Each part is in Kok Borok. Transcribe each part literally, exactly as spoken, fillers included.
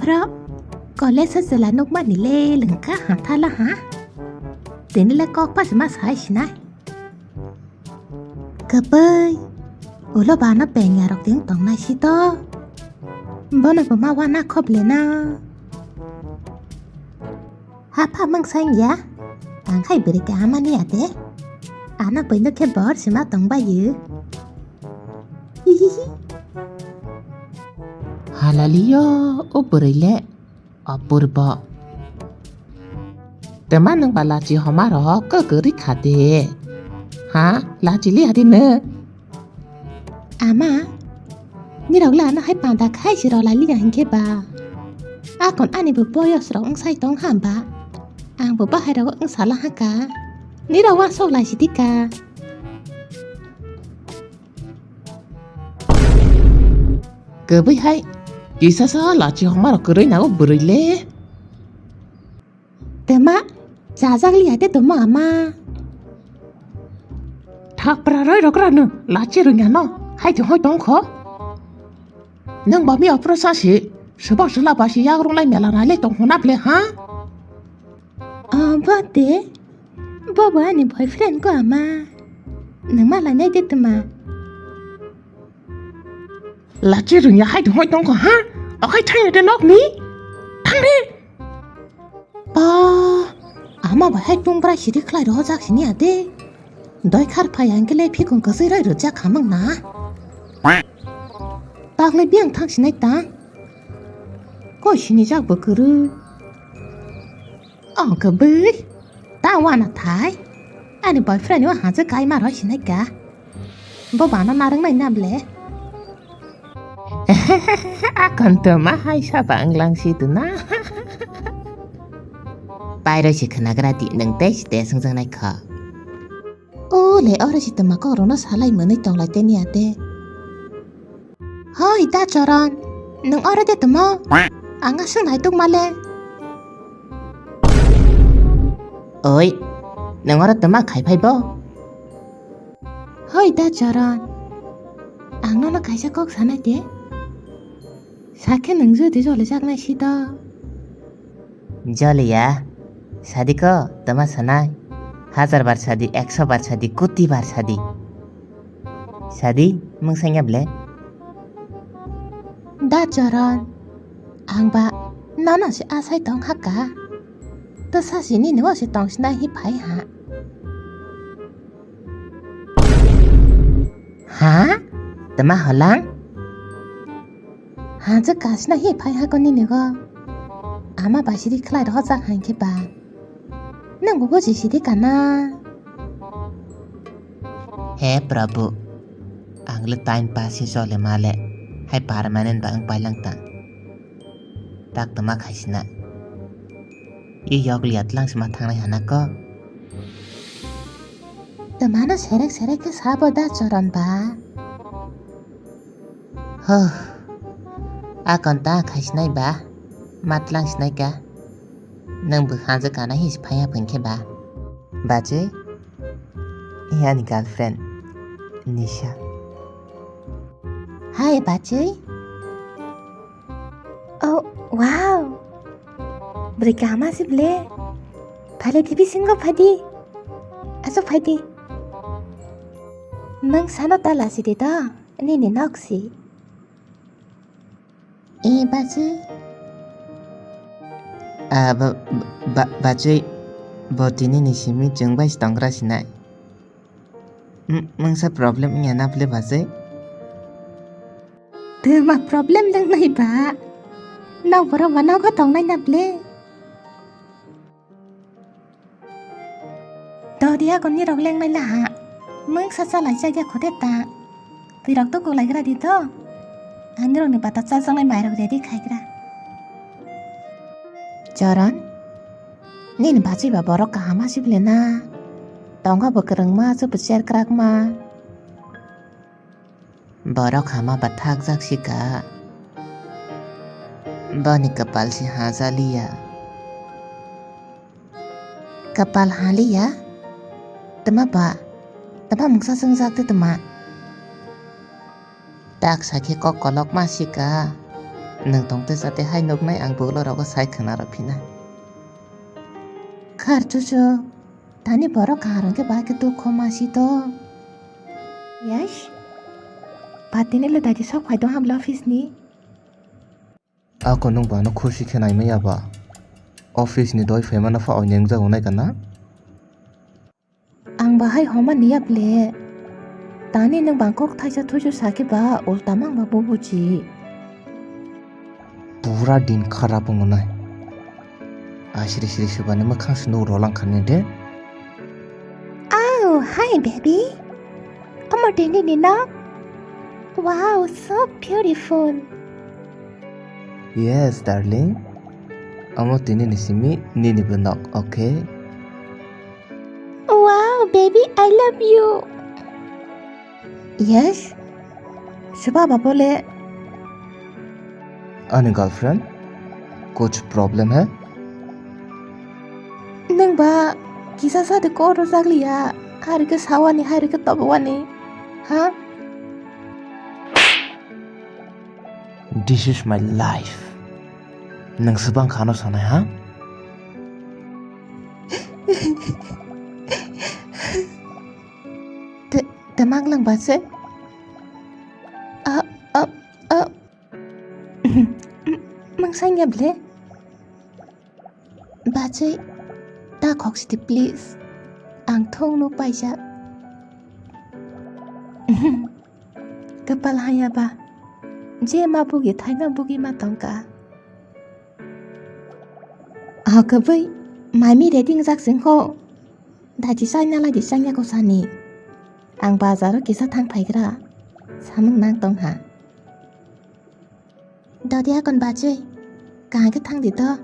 Phro, college o chwla nukmani le lwngkha hamthala ha? Tini le kok phasima sai sinai. Kwbwi, ulo bana pengya rok ding tongnai si to. Bono bo ma wana khop le na. Hapha mung sang ya. Ang khai bwrwi kaham ani ate. Ano bwino khe bor sima tong bayu. Hihihi. Halaliyo, o bwrwi le apurbo. Twma nwng ba lachi homa rok kwrwi kha de. Ha, lachi li adi nw. Ama, nirok le ano hai panda khai si rw lai liya hinkhe ba. Akon ani bo boyos rok wng sai tong ham ba. Ang bo bahai rogo wng sala ha ka. Nirok wa sok lai si di ka. Kwbwi hai kisa sa lachi homa rok kwrwi nago bwrwi le. Twma, chajak liya de twma ama. Thapra roi rok rano, lachi rwnya no, hai tong hoi tong kho. Nang ba mi opro sa si, sebak sela ba si yak rung lai mela nai le tong hona ble ha? Ah, ba de, bo bo ani boyfriend ko ama. Nang ma lai nai de twma. Lachi rwngya hai tong hoi tong kho ha? Okhai thangya de nok ni? Thang de. Ah, ama bai hai tong bra siri khlai rw jak sini ade. Doi khar phai ang kele phikung kwsui roi rw jak hamang na. Takle biang thang sinai ta. Koi sini jak bo kwrwi. Oh, kwbwi. Ta wana thai. Ani boyfriend o haje kai ma roi sinai ka. Bo bana narang nai na ble. Akon to ma hai saba wnglang si tu na. Pai roi si khnagra di nang tei si te swngjak nai kha. O le oro si tama kok rok no salai mwnwi tong lai teni ate. Hoi, da Choron, nwng oro de tamo? Ang aswk naituk male. Oi, nwng oro tama khai phai bo? Hoi, da Choron, ang nono kaisa kok sanai de. Sakhe nwng jodi jolijaknai si do. Joliya, sadi ko, tama sanai. Hajar bar sadi, ekso bar sadi, koti bar sadi. Sadi, mung sanya ble? Da Choron, ang ba nono se asai tong haka. Tesa sini nungo se tong sinai hi phai ha. Ha? Tama holang? Haje kasna hi phai hako nini go. Ama basiri khlai rohorjak hai khe ba. Nang bo buji sidi kana? He Prabhu, ang le time pass si chole male, hai permanent ba ang pailang ta. Tak tama khaisina. I yokli atlang sima thangnai hana ko. Tamano serek serek khe sabo da Choron ba. Huh. Akon ta khaisinai ba. Matlang sinai ka. Nang bo hanjo kana hi phaya phai khe ba. Bachwi. Iyani girlfriend. Nisha. Hai bachwi. Oh, wow. Bwrwi kaham se ble. Phale T V singo phadi. Aso phadi. Nang sano ta lasi de da. Nini nok si. E bachwi. Ah, ba, ba, bachwi. Bo tini ni simi chwng bai tongra sinai. M-, mungsa problem wngya na ble bachwi? Tuma problem nang nai ba? Nang borok ba nogo tong nai na ble? Dodi agon ni rok leng nai la ha. Mungsa chalai chakya khode ta. Twi rok to kulai gra di to. Ani rok ni bata chajaknai mai rok ready khai gra. Choron. Nini bachwi ba borok kaham aswk le na? Tongo bo kwrwngma, chubu cher kwrakma. Borok hama ba thakjak sika. Boni kwpal si hajaliya. Kwpal haliya? Tma ba? Tma mungsa swngjak de tma? Tak sakhe kok kolokma sika. Nwng tongte chate hai nuknai ang buklo rogo sai khwna rw phinai. Khar chuchu, tani borok kahar hwnkhe bahai khe dukho masi to. Yes? Patini le daji sok phai tong hamle office ni? Ako nwng bano khusi khe naimaya ba? Office ni doi phaimano pha oineng jago nai kana? Ang bahai homa niya ble. Tani nwng bangkok thaisa thuisu sakhe ba ulta mang ba bo buji. Pura din kharap wngo nai. Asiri siri subani mwkhang se nuk rolang khani de. Oh, hi baby. Omo tini ni nok? Wow, so beautiful. Yes, darling. Omo tini ni simi nini bo nok, okay? Wow, baby, I love you. Yes? Suba ba bole? Ani girlfriend? Kuch problem hai? Nwng ba kisa sa de koro jagliya, hari ke sawani, hari ke tobowani. Ha? This is my life. Nwng swbang khano sanai ha? Te, te mang lang ba se? A, a, a. Mang sanya ble? Bachai, ta khok sidi please. Ang thung nuk paijak. Kapal haya ba. Je ma bugi thaima bugi ma tongka. Ho kwbwi, mami ready wngjak chwng kho. Daji chai nalai di changya ko sani. Ang bazar o kisa thang phaigra. Samung nang tong ha. Dodi akon bachwi, kaham khe thang di to.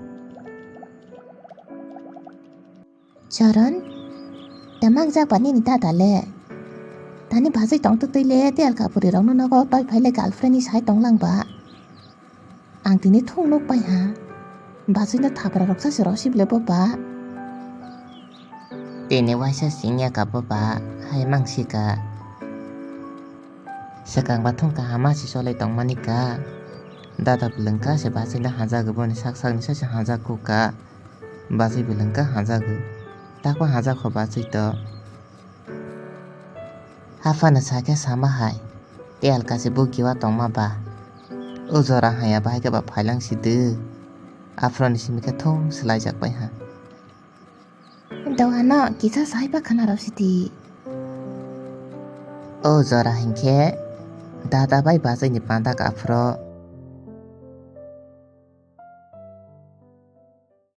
Charan, tamang jak ba nini dada le. Tani bachwi tong twtwi le, tei alka puri rok no nogo toi phai le girlfriend ni sai tong lang ba. Ang tini thung nuk pai ha. Bachwi no thapra rok sa se rw si bile bo ba. Tini waisa singya ka bo ba, hai mang si ka. Swkang bathung kaham ma si cholai tongmani ka. Dada bwlwng ka se bachwi no hajagwi boni sak sak ni sa se hajak ku ka. Bachwi bwlwng ka hajagwi. Takma hajak kho bachwi to. Aphano sakhe sama hai. Tei alka se bo kiwa tongma ba. O jora haya bahai khe ba phailang si de. Aphano ni simi khe thung swlai jak pai ha. Dohano kisa sai ba khana rw sidi. O jora hinkhe dada bai bachai ni panda ka aphro